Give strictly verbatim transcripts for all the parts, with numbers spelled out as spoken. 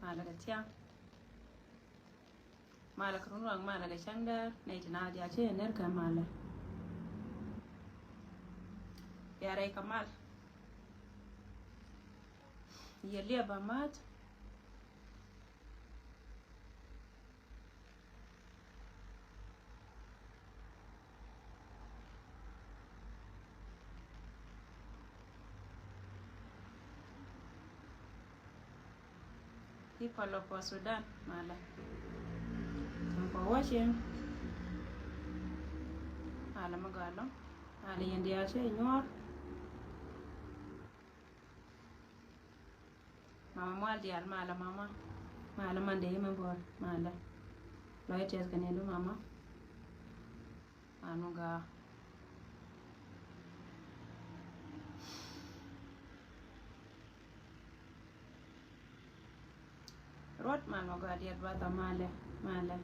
Malɛ kɛ thiaŋ. Malɛ kɛ run ruaŋ, malɛ kɛ cäŋ däär. Nɛy ti naath diaal cä yɛ ner kɛ malɛ. Bia rɛy kɛ mal. Yɛ liɛp ba ma̱a̱th. People of South Sudan, malɛ. Thank for watching. Malɛ mi gɔaa ɛlɔ̱ŋ. Malɛ yɛn diaal cä yɛ nyuɔ̱ɔ̱r. Mama mual diaal, malɛ mama. Malɛ Mandɛ, yɛ mɛ buɔl, malɛ. Lɔcdä tɛth kɛ ni du mama. Mal mi gɔaa. Ruɔt, mal mi gɔaa diaal, brother, malɛ, malɛ.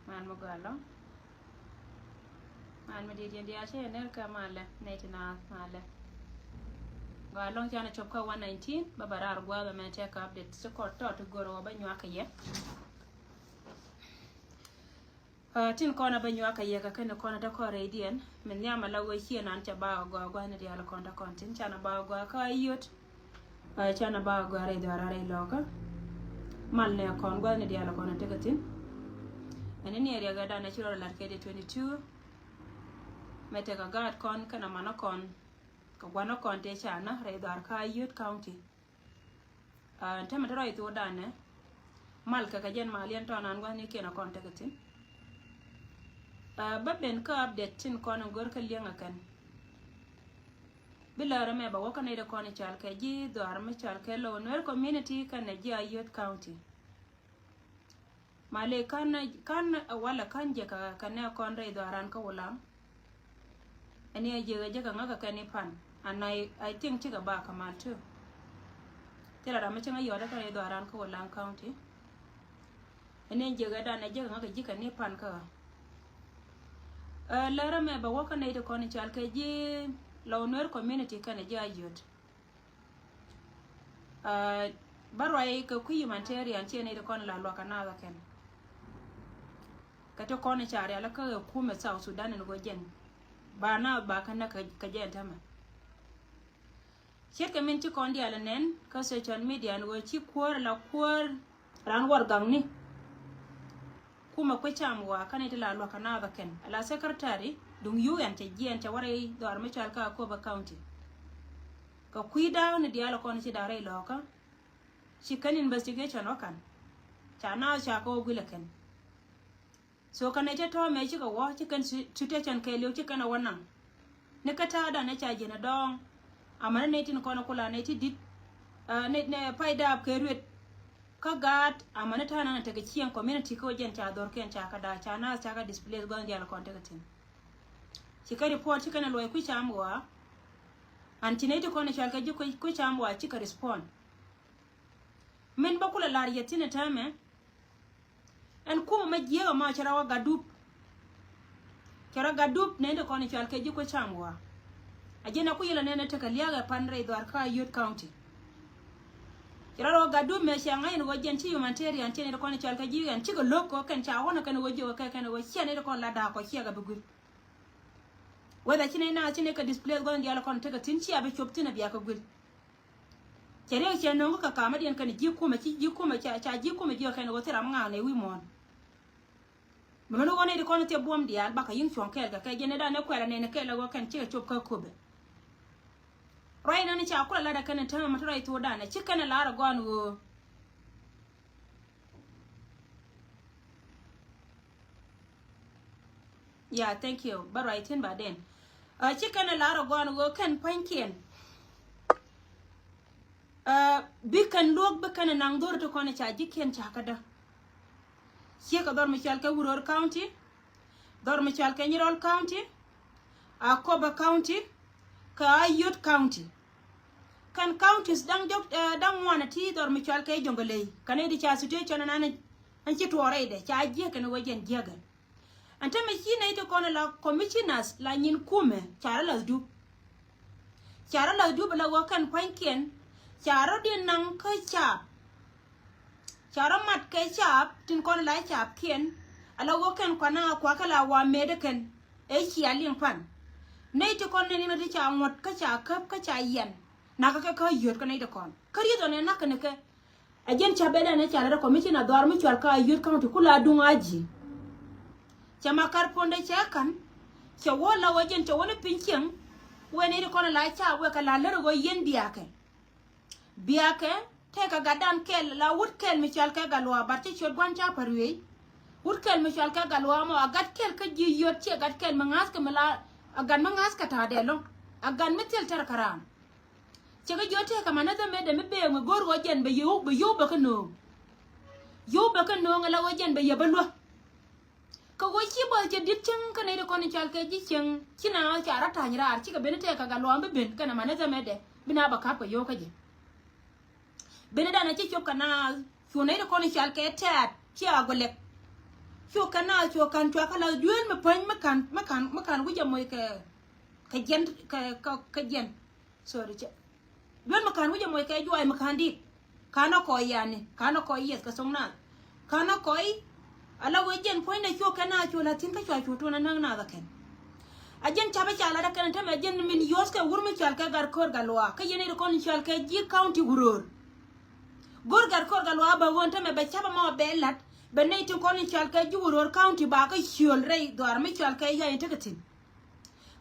Mal mi gɔaa ɛlɔ̱ŋ. Mal mi diaal, diaal cä yɛ ner kɛ malɛ, nɛy ti naath malɛ. Gɔaa ɛlɔ̱ŋ, canɛ cop kä one nineteen, bä bä raar gua̱a̱th ɛmɛ tekɛ update ti kɔn tɔt ti go̱r ɣöö bä nyuak kɛ yɛ. Ah, tin kɔn a bä nyuak kɛ yɛ kɛ kɛn kɔn a te kɔn rɛydiɛn. Min nhiam a la wee ciɛ nan cɛ ba gɔaa gua̱a̱th ni diaal kɔn te kɔn tin canɛ ba gɔaa kä a yot. Ah, canɛ ba gɔaa rɛy dhɔra rɛy lɔkä. Mal nɛ kɔn gua̱a̱th ni diaal kɔn a tekɛ tin. Ɛn ni ni riɛk ɛ dan a ci rɔ lat kɛ di twenty two. Mɛ tekɛ gaat kɔn kɛn a manä kɔn. Kɛ gua̱nä kɔn tëë canä rɛy dhɔaar kä Ayod County. Ah, tämɛ te rɔy thok danɛ. Mal kɛ kɛ jɛn mal yɛn tɔn an gua̱thni kiɛn a kɔn tekɛ thi̱n. Ah, bä ben kä update tin kɔn in gör kä liɛŋ a kɛn. Bi lärä mɛ bä wä kä nɛy ti kɔn i̱ cal kɛ ji̱ dhɔaar mi cal kɛ low Nuer community kɛnɛ ji̱ Ayod County. Mali kan, kan, walɛ kan jɛ kɛ, kɛ nɛ kɔn rɛy dhɔaran kä Wulaŋ. Ɛn yɛ jɛ, jɛ kɛ ŋäk kɛ kɛn i̱ pan. And I, I think cikɛ ba kɛ mal too. Thilɛ ram mi cäŋ a yɔt kɛ rɛy dhɔaran kä Wulaŋ County. Ɛn yɛ jɛ kɛ dan ɛ jɛ kɛ ŋäk kɛ ji̱ kɛn i̱ pan kä ɣä. Ɛ, lärä mɛ bɛ wä kä nɛy ti kɔn i̱ cal kɛ ji̱ Lɔw Nuer community kɛnɛ ji̱ Ayod. Ah, bä ruac kɛ kui̱ humanitarian ciɛ nɛy ti kɔn la luak kɛ naath ɛ kɛn. Kɛ ti kɔn i̱ ca rial kä ɛ kumɛ South Sudan in ɣöö jɛn ba naath ba kä näk kɛ, kɛ jɛn tämɛ. Ce̱tkɛ min ci kɔn diaal ɛ nɛn kä social media in ɣöö ci kuäär la kuäär ran warɛgakni. Kumɛ kuecam waa kä nɛy ti la luak kɛ naath ɛ kɛn. Ala secretary duŋ U N cɛ jiɛn cɛ wä rɛy dhɔaar mi cɔal kä Akobo County. Kɛ kui̱ da̱a̱k ni diaal kɔn ci da̱a̱k rɛy lɔ̱kä. Ci kɛn investigation wä ka̱n. Ca naath ca kɛ wä guil ɛ kɛn. So kɛn nɛy ti tɔ̱ mɛ cikɛ wä ci kɛn si-, situation kɛɛliw ci kɛn ɛ wä naŋ. Ni kä ta̱a̱dan ɛ ca ji̱n ɛ dɔ̱ɔ̱ŋ. Amäni nɛy tin kɔn kula nɛy ti di̱t. Ah, nɛy, nɛy pay daap kɛ ruet. Kä gaat amäni ta̱a̱ nan ɛ tekɛ cieŋ community kä wä jɛn ca dhorkiɛn ca kɛ da̱a̱ ca naath ca kɛ displace gua̱n diaal kɔn tekɛ thi̱n. Cikɛ report cikɛ nɛ luɔc kui̱ cam ɣɔaa. An ci nɛy ti kɔn ɛ cual kɛ ji̱ kui̱, kui̱ cam ɣɔaa cikɛ respond. Min bä kulɛ lar yɛ thi̱n ɛ täämɛ. Ɛn kumɛ mɛ jiɛɛk ɛmɔ cɛ rɔ wä Gadup. Cɛ rɔ Gadup nɛy ti kɔn i̱ cual kɛ ji̱ kuecam wä. A jɛn a kui̱ yɛlɛ nɛn ɛ tekɛ lia̱a̱k ɛ pan rɛy dhɔaar kä Ayod County. Cɛ rɔ rɔ wä Gadup mɛ cɛ ŋa̱c ɛn ɣöö jɛn ci humanitarian cɛ nɛy ti kɔn i̱ cual kɛ ji̱ ɛn cikɛ lo̱k kɔ kɛn ca wänä kɛn ɣöö jiök ɛ kɛ kɛn ɣöö ciɛ nɛy ti kɔn la da̱a̱k kɔ ciɛ kɛ bi guil. Whether ci nɛy naath ci nɛy kɛ displace gua̱n diaal kɔn tekɛ thi̱n cia bi cop thi̱n a bia kɛ guil. Cɛ riɛk cɛ nöŋ kä kamädiɛn kɛn ji̱ kumɛ ci ji̱ kumɛ ca, ca ji̱ kumɛ jiök kɛn ɣöö thil ram ŋa̱a̱k nɛ wi̱i̱ muɔ̱ɔ̱n. Mɛ mɛn ɣöö nɛy ti kɔn thiɛ buɔ̱m diaal bakɛ yi̱ŋ cuɔ̱ŋ kɛɛl kɛ kɛ jɛn ɛ danɛ kuɛl anɛn kɛɛl ɛ ɣöö kɛn cikɛ cop kä Akobo. Ruac nɔni ca kulɛ lat ɛ kɛn ɛ täämɛ mɛ te ruac thok danɛ ci kɛn ɛ lar ɛ gɔaa ɛn ɣöö Yeah, thank you. Bä ruac thi̱n ba den. Ɛ, ci kɛn ɛ lar ɛ gɔaa ɛn ɣöö kɛn pua̱nykiɛn. Ɛ, bi kɛn luɔ̱k bi kɛn ɛ naŋ dho̱r ti kɔn ɛ ca ji̱kiɛn ca kädä. Ciek ɛ dhɔr mi cɔal kɛ Uror County, dhɔr mi cɔal kɛ Nyirol County, Akobo County, kɛ Ayod County. Kɛn counties da̱ŋ jɔk, ɛ, da̱ŋ ŋuan ɛ ti dhɔr mi cɔal kɛ Jonglei. Kɛn i̱ di ca situation ɛn an, an ci tuɔɔrɛ idɛ ca jiäk kɛn wec jɛn jiäkɛ. Ɛn tämɛ ci nɛy ti kɔn la commissioners la nyin kumɛ ca rɔ la̱th dup. Ca rɔ la̱th dup la ɣöö kɛn pua̱nykiɛn ca rɔ di naŋ kä caap. Ca rɔ mat kɛ caap tin kɔn la caapkiɛn. Ala ɣöö kɛn kuana kuakä la wa mëëdä kɛn. Ëë cia liŋ pan. Nɛy ti kɔn ni ni ti ca ŋuɔ̱t kä ca käp kä ca yɛn. Nakä kɛ kä yöt kä nɛy ti kɔn. Kä rieth ɔn ɛ nakä ni kɛ. Ɛ jɛn ca bɛ dɛn ɛ ca lɛ rɛ commissioner dhɔaar mi cual kä Ayod County kula duŋ a ji̱. Cɛ ma kar puɔ̱ndɛ cɛ ka̱n. Cɛ wä la wä jɛn cɛ wä ni piny cieŋ. Wee nɛy ti kɔn la ca wee kɛ la lär ɣöö yɛn biakɛ. Biakɛ tëëkɛ gatdan kɛl la wut kɛl mi cual kɛ Gatluak bat cä ciöt gua̱n ca pa̱r wi̱i̱. Wut kɛl mi cual kɛ Gatluak mɔ a gat kɛl kä ji̱ yöt ciɛ gat kɛl mi ŋa̱thkɛ mi la a gat mi ŋa̱thkɛ ta̱a̱dɛ lo̱ŋ. A gat mi thil tɛr kä raan. Cɛ kɛ jiök tëëkɛ ma näthä mëëdɛ mi bëë ŋä go̱r ɣöö jɛn bɛ yio̱w bɛ yio̱w bɛ kä nööŋ. Yio̱w bɛ kä nööŋ ala ɣöö jɛn bɛ yɛ bä luäk. Kɛ ɣöö ci bɔth cɛ di̱t cieŋ kä nɛy ti kɔn in cɔal kɛ ji̱ cieŋ ci naath ca rɔ ta̱ny raar cikɛ ben tɛɛk kɛ Gatluak bi ben kɛnɛ ma näthä mëëdɛ bi naath bɛ ka̱p kɛ yio̱w kä jɛ. Ben dan a ci cop kɛ naath cu nɛy ti kɔn in cɔal kɛ tɛ̈t ci a gɔlɛk. Cu kɛ naath cu ka̱n cua kä lath dueel mi päny mi ka̱n mi ka̱n mi ka̱n wi̱c a moc kɛ kɛ jiɛn kɛ kɛ kɛ jiɛn. Sorry cɛ. Duel mi ka̱n wi̱c a moc kɛ juac mi ka̱n dit. Ka̱n a kɔc yani ka̱n a kɔc yieth kɛ thoŋ naath. Ka̱n a kɔc. Ala wee jɛn puɔ̱nydɛ cuɔ kɛ naath cu la̱th thi̱n kä cua cu tuɔn a näk naath a kɛn. A jɛn capä ca lat a kɛn a tämɛ a jɛn min yo̱o̱th kɛ wur mi cɔal kɛ Gatko̱r Gatluak kä yɛn i̱ ti kɔn cɔal kɛ ji̱ county Wuror. Go̱r Gatko̱r Gatluak bä ɣöö tämɛ bɛ capä mɔ bɛ la̱t bɛ nɛy ti kɔn cɔal kɛ ji̱ Wuror county ba kä ciöl rɛy dhɔaar mi cɔal kɛ yɔ̱a̱c in tekɛ thi̱n.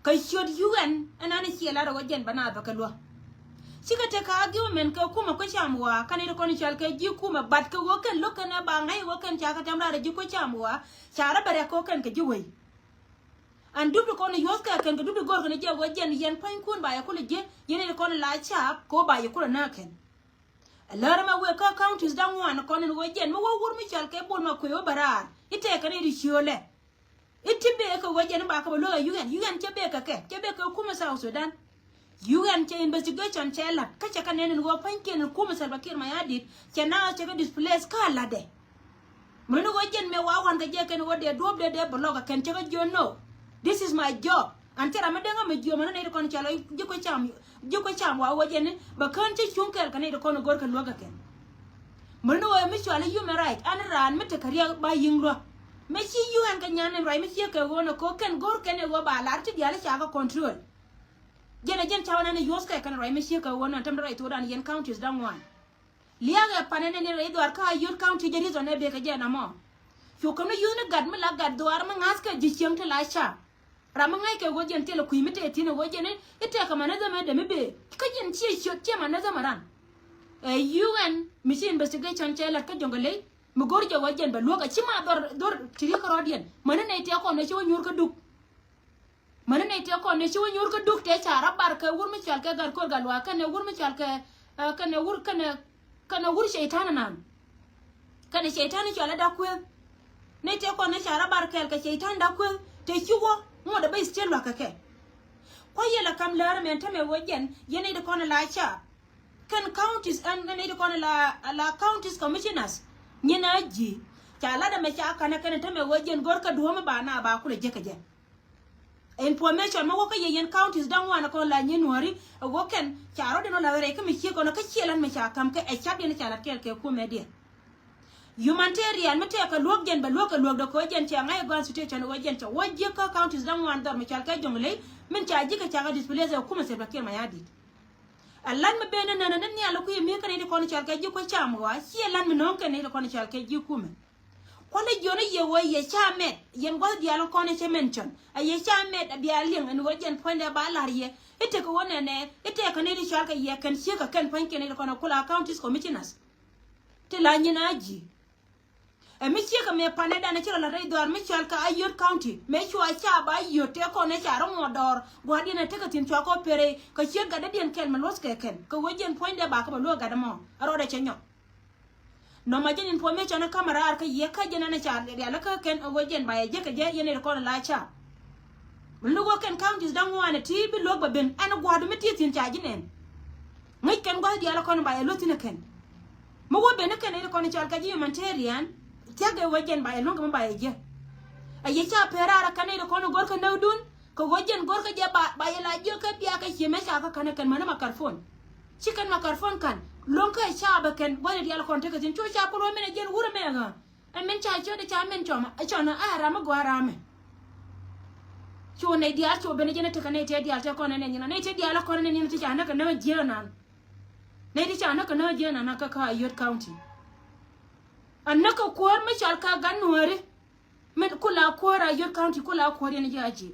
Kä ciöt U N ɛn an ciɛ lat ɛ ɣöö jɛn bɛ naath bɛ kɛ luäk. Cikɛ tekɛ argument kɛ kumɛ kuecam waa kɛn i̱ ti kɔn cɔal kɛ ji̱ kumɛ bat kɛ ɣöö kɛn lo̱k kɛn ɛ ba ŋäc ɛ ɣöö kɛn ca kɛ tɛm raar ɛ ji̱ kuecam waa ca rɔ bɛ rɛk kɛ ɣöö kɛn kɛ ji̱ wei. An dup ti kɔn yuɔ̱th kɛ kɛn kɛ dup ti go̱r kɛn jiɛ ɣöö jɛn yɛn pua̱nykun ba yɛ kulɛ jiɛ yɛn i̱ ti kɔn la caap kɛ ɣöö ba yɛ kulɛ nääk kɛn. Ɛ lär ɛmɛ wëë kä counties da̱ŋ ŋuan kɔn in ɣöö jɛn mi wä wur mi cɔal kɛ Bol Makuei wä bɛ raar i̱ tɛɛkɛ ni ri ciöölɛ. I̱ ti bëë kɛ ɣöö jɛn i̱ ba kä bɛ luäk ɛ U N, U N cɛ bëë kɛ kɛ, cɛ bëë kɛ kumɛ South Sudan. U N cɛ investigation cɛ la̱t kä cɛ kɛ nɛn in ɣöö pa̱nykiɛn in kumɛ Salva Kiir Mayardit cɛ naath cɛ kɛ displace kä a la̱tdɛ. Mën ni ɣöö jɛn mëë wa wan kɛ jɛ kɛn ɣöö dee duɔ̱ɔ̱p dee dee block ɛ kɛn cɛ kɛ jiö no. This is my job. An cɛ ram mi dee ŋa mi jiö mën ni nɛy ti kɔn cɛ lɔ ji̱ kuecam ji̱ kuecam wa ɣöö jɛn ni bɛ kään cä cuŋ kɛɛl kɛ nɛy ti kɔn go̱r kɛ luäk kɛ kɛn. Mën ni ɣöö mi cual i̱ human right an raan mi tekɛ riɛk ba yi̱ŋ luäk. Mi ci U N kɛ nyan in ruac mi ciek kɛ ɣöö ni ko̱ kɛn go̱r kɛn ɛ ɣöö ba lar ti diaal i̱ ca kɛ control. Jɛn ɛ jɛn ca wä nan i̱ yuɔ̱th kɛ kɛn ruac mi ciek kɛ ɣöö ni an tämdɛ ruac thokdan yɛn counties da̱ŋ ŋuan. Lia̱a̱kɛ panɛ nɛn in rɛy dhuaar kä Ayod County jɛ reason ɛ bëë kɛ jɛ namɔ. Cu käm ni yuthni gat mi la gat dhuaar mi ŋa̱th kɛ ji̱ cieŋ ti la ca. Ram mi ŋa̱ckɛ ɣöö jɛn thilɛ kui̱ mi tëë thi̱n ɛ ɣöö jɛn i̱ tëëkɛ manäthä mɛ dee mi bëë kä jɛn ciɛ ciöt ciɛ manäthä mɛ ran. Ɛ U N mi ci investigation cɛ la̱t kä Jɔŋgɛ Ley mi go̱r jɛ ɣöö jɛn bɛ luäk ɛ ci ma dhɔr dhɔr ti ri kärɔɔdiɛn mäni nɛy tëë kɔn ɛ ci wä nyuur kä Duk. Mäni nɛy tëë kɔn ni ci wä nyuur kä Duk tëë ca rɔ bar kɛ wur mi cɔal kɛ Gatko̱r Gatluak kɛnɛ wur mi cɔal kɛ, eh, kɛnɛ wur kɛnɛ kɛnɛ wur cɛy-tan anan. Kɛnɛ cɛy-tan cɔal ɛ Da̱k Kueth. Nɛy tëë kɔn ni ca rɔ bar kɛɛl kɛ cɛy-tan Da̱k Kueth tëë ci wä ŋuɔ̱t ɛ bä state lua̱k kɛ kɛ. Kua̱c yɛ la kam läär mɛn tämɛ wä jɛn yɛn nɛy ti kɔn la ca. Kɛn counties ɛn nɛy ti kɔn la la counties commissioners. Nyin a ji̱ ca lat ɛmɛ ca kanɛ kɛn tämɛ wä jɛn go̱r kɛ duɔ̱ɔ̱m ba na ba kulɛ jek kɛ jɛ. Information mi wä kä yɛ yɛn counties da̱ŋ wan kɔn la nyin nuɔ̱ri ɛ wä kɛn ca rɔ̱diɛn wä la rɛy kä mi ciek kɔn kä ciɛ lan mi ca ka̱m kɛ ɛ cap diɛn ca lat kɛɛl kɛ kumɛ diɛn. Humanitarian mi tɛɛk kɛ luäk jɛn bɛ luäk kɛ luäk dɛ kɛ wä jɛn cɛ ŋa̱c ɛ gɔn situation ɛ wä jɛn cɛ wä jiäk kä counties da̱ŋ wan dhɔr mi cɔal kɛ Jɔŋley min ca ji̱ kɛ ca kɛ displace ɛ kumɛ Salva Kiir Mayardit. Ɛ lan mi ben ni nänä ni nhial kui̱ mi kɛn i̱ ti kɔn cɔal kɛ ji̱ kuecam ɣɔaa ciɛ lan mi no̱o̱ŋ kɛn i̱ ti kɔn cɔal kɛ ji̱ kumɛ. Kualɛ jiɔn i̱ yɛ ɣöö yɛ ca mɛt yɛn gua̱th diaal kɔn i̱ cɛ mention a yɛ ca mɛt a bia liŋ ɛn ɣöö jɛn puɔ̱nydɛ ba la̱r yɛ i̱ tekɛ ɣöö nɛnɛ i̱ tekɛ ni ri cɔal kɛ yɛ kɛn ciek kɛ kɛn pua̱nykiɛn i̱ kɔn a kula counties commissioners. Ti la nyin a ji̱. Ɛ mi ciek kɛ mëë panɛ dan a ci rɔ la̱t rɛy dhɔaar mi cɔal kɛ Ayod County mëë cua ca ba Ayod tëë kɔn ɛ ca rɔ ŋuɔt dɔɔr gua̱a̱rdiɛn ɛ tekɛ thi̱n cua kɔ perɛ kɛ ciek gatdädiɛn kɛl mi luɔ̱th kɛ kɛn kɛ ɣöö jɛn puɔ̱nydɛ ba kɛ bɛ luäk gatdä mɔ a rɔɔdɛ cɛ nyɔk. Nɔmɔ jɛn information kä mɛ raar kä yɛ kä jɛn ɛn ca rial kä kɛn ɛ wee jɛn ba yɛ jek kɛ jɛ yɛn ɛ ri kɔn la ca. Mi lo̱k wä kɛn counties da̱ŋ ŋuan ɛ ti bi luäk bɛ ben ɛn gua̱a̱du mi ti thi̱n ca ji̱ nɛn. Ŋäc kɛn gua̱a̱th diaal ɛ kɔn ba yɛ luäk thi̱n ɛ kɛn. Mi wä ben ɛ kɛn ɛ ri kɔn cɔal kɛ ji̱ humanitarian thia̱k ɛ wee jɛn ba yɛ luäŋ kɛ mi ba yɛ jek. Ɛ yɛ ca pɛr raar ɛ kɛn ɛ ri kɔn ɛ go̱r kɛ näkdun. Kɛ ɣöö jɛn go̱rkä jɛ ba, ba yɛ la jiök kä bia kɛ cië mëë ca kä kän ɛ kɛn mäni makarpon. Ci kɛn makarpon ka̱n. Luɔ̱ŋ kä caapä kɛn gua̱thni diaal kɔn tekɛ thi̱n cu caap kɛ luɔ̱ŋ min ɛ jiɛn wurɛ mɛ ɣä. Ɛ min ca ciötdɛ ca min cɔmä ɛ cɔn ɛ ram mi gɔaa ram mɛ. Cu nɛy diaal cu ben ɛ jiɛn ɛ tekɛ nɛy tëë diaal tëë kɔn ɛ nɛn nyin ɛ nɛy tëë diaal ɛ kɔn ɛ nɛn nyin ɛ ti ca näk ɛ näk ɛ jiɛn ɛ nan. Nɛy ti ca näk ɛ näk ɛ jiɛn ɛ nan kä kä Ayod County. Ɛ näk kɛ kuäär mi cɔal kä Gat Nuääri. Min kula kuäär Ayod County kula kuäär yɛn ji̱ a ji̱.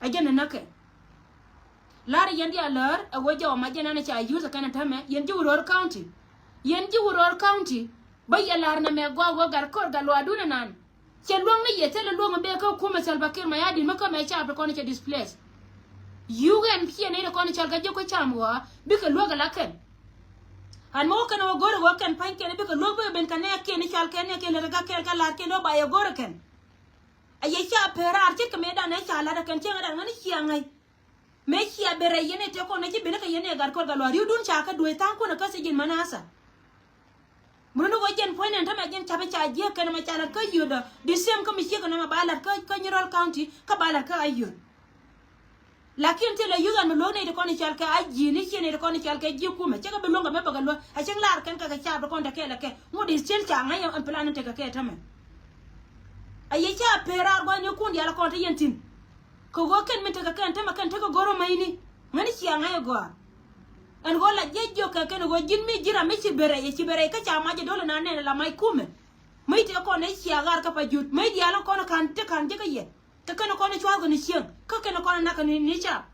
A jɛn ni näkɛ. La̱r yɛn diaal läär ɛ wee jɔw ma jɛn ɛn ca use kɛn tämɛ yɛn ji̱ Wuror County. Yɛn ji̱ Wuror County bä yɛ la̱r nɛmɛ gɔaa wee gat kör gat luaadun ɛnan. Cɛ luäŋ ni yɛ thilɛ luäŋ bee kä kumɛ Salva Kiir Mayardit mi kä mɛ caap ti kɔn cɛ displace. Yuk ɛn piɛn ni kɔn cɔl kɛ ji̱ ku cam ɣɔaa bikɛ luäk ɛ la kɛn. An mi wä kɛn wä go̱r wä kɛn pa̱ny kɛn bikɛ luäk bikɛ ben kɛ nɛɛkiɛn i̱ cɔal kɛn nɛɛkiɛn lät kä kɛn kä la̱r kɛn wä ba yɛ go̱r kɛn. A yɛ ca pee raar ce̱tkɛ mëëdan ɛ ca la̱t ɛ kɛn cieŋ ɛ dan ŋäni cia ŋäc. Mëë cia ben rɛy yɛn ɛ tëë kɔn ɛ ci ben ɛ kɛ yɛn ɛ gat kɔr gat luaar ri̱wdun ca kä duee tha̱a̱ŋ kun ɛ kä thiec ji̱n mänasa. Mun ni wä jɛn puɔ̱ny nɛn tämɛ jɛn capɛ ca jiäk kɛn ɛmɛ ca la̱t kä Ayod ɔ the same kä mi ciek ɛn ɛmɛ ba la̱t kä kä Nyirol County kä ba la̱t kä Ayod. Lakin thilɛ yuth an mi luäk nɛy ti kɔn i̱ cɔal kɛ a ji̱ ni ciɛ nɛy ti kɔn i̱ cɔal kɛ ji̱ kumɛ cɛ kɛ bi luäŋ kɛ mɛ bɛ kɛ luäk a cäŋ laar kɛn kɛ kɛ caap ti kɔn te kɛɛl ɛ kɛ ŋot i̱ thil ca ŋa̱c ɛn plan in tekɛ kɛ tämɛ. A yɛ ca per raar gua̱n ni kun diaal kɔn te yɛn thi̱n. Kɛ ɣöö kɛn min tekɛ kɛn tämɛ kɛn tekɛ go̱r ɔ mäcni ŋäni cia ŋa̱c ɛ gɔaa. Ɛn ɣöö la jiɛc jiök kɛ kɛn ɣöö ji̱n mi ji̱ ram mi ci ben rɛy ɛ ci ben rɛy kä ca mac ɛ do̱l ɛn a nɛn ɛ la mac kumɛ. Mäc tëë kɔn ɛ cia ɣaar kä pa jut mäc diaal kɔn ka̱n te ka̱n ji̱ kä yɛ. Te kɛn kɔn cua̱thkɛ ni cieŋ kä kɛn kɔn nakä ni, ni cap.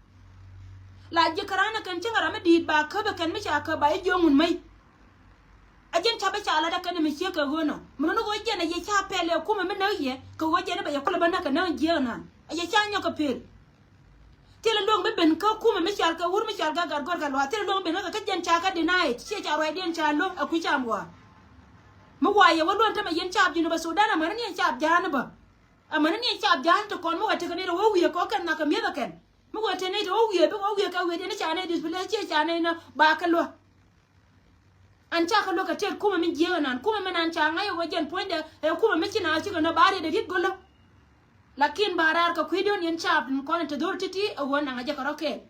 La ji̱ kära̱n ɛ kɛn cieŋ ram mi di̱i̱t ba käp ɛ kɛn mi ca käp ba i̱ jiöŋ wun mäc. A jiɛn cap i̱ ca lat ɛ kɛn mi ciek kɛ ɣöö nɔ mi nɔn ɣöö jiɛn ɛ yɛ ca pɛl ɛ kumɛ mi näk yɛ kɛ ɣöö jiɛn i̱ bɛ yɛ kulɛ bä näk kɛ näk jiɛk nan ɛ yɛ ca nyɔk kɛ pel. Thilɛ luäŋ mi ben kä kumɛ mi cal kɛ wur mi cal kɛ gat gɔr kɛ luaar thilɛ luäŋ mi ben kä kɛ kä jiɛn ca kɛ deny ciɛ ca ruacdiɛn ca lo̱ ɛ kui̱ cam ɣɔaa. Mi wa yɛ wä luɔ̱n tämɛ yɛn cap ji̱n bä Sudan amäni ni yɛn cap ja̱a̱n bä. Amäni ni yɛn cap ja̱a̱n ti kɔn mi wä tekɛ ni rɛ wä wiee kɔ kɛn nhakɛ mi̱eth ɛ kɛn. Mi wä te ni te wä wiee bi wä wiee kɛ wiee diɛn ni ca ni display ciɛ ca ni nɔ ba kɛ luä. An ca kɛ luä kɛ tëë kumɛ mi jiɛk ɛnan kumɛ mi nan ca ŋa̱c ɛ wä jɛn puɔ̱nydɛ ɛ kumɛ mi ci na cikɛ nɔ ba riet ɛ riet go̱lä. Lakin ba raar kɛ kui̱dun yɛn cap tin kɔn in te dho̱r ti̱ti̱ ɛ wä naŋ ɛ jɛ kɛ rɔ kɛɛl.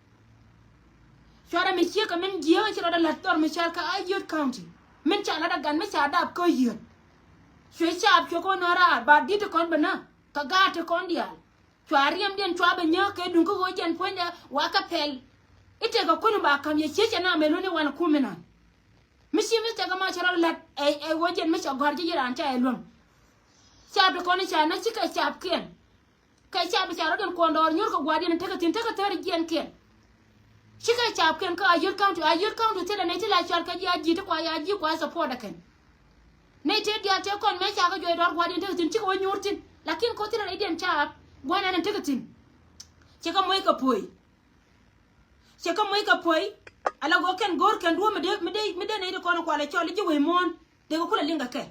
Cuarɛ mi ciek kɛ min jiääk ci rɔɔdɛ la̱t dhɔr mi cɔal kɛ Ayod County min ca la̱t ɛ gat mi ca dap kä Ayod. Cuɛ caap cuɛ kɔn nɔ raar ba di̱t ti kɔn bɛ nä kɛ gaat ti kɔn diaal. Cua riɛmdiɛn cua bɛ nyääk kɛ duŋ kä ɣöö jɛn puɔ̱nydɛ wakä pɛl. I̱ tëëkɛ kuäär ba ka̱m yɛ ciec cɛ na mɛ luni wan kum inan. Mi ci mi tëëkɛ ma cɛ rɔ la̱t ɛ ɛ ɣöö jɛn mi cɛ gɔ̱a̱r ji̱ ji̱ raan ca ɛ luäŋ. Caap ti kɔn i̱ ca na cikɛ caapkiɛn. Kɛ caap i̱ ca rɔ̱diɛn kuɔn dɔɔr nyuur kɛ gua̱a̱rdiɛn in tekɛ thi̱n tekɛ thäär jiɛnkiɛn. Cikɛ caapkiɛn kä Ayod County, Ayod County thilɛ nɛy ti la cual kɛ ji̱ a ji̱ ti kua ya ji̱ kua support ɛ kɛn. Nɛy tëë diaal tëë kɔn mëë ca kɛ juɔc dɔɔr gua̱a̱rdiɛn tekɛ thi̱n cikɛ wä nyuur thi̱n. Lakin ko̱ thilɛ nɛy diɛn caap gua̱a̱r nɛn in tekɛ thi̱n. Cikɛ moc kɛ puɔ̱i. Cikɛ moc kɛ puɔ̱i. Ala go̱o̱k kɛn go̱o̱r kɛn duɔ̱ɔ̱p mi dee mi dee mi dee nɛy ti kɔn kualɛ cɔl i̱ ji̱ wec muɔ̱ɔ̱n. Dee kɛ kulɛ liŋ kɛ kɛ.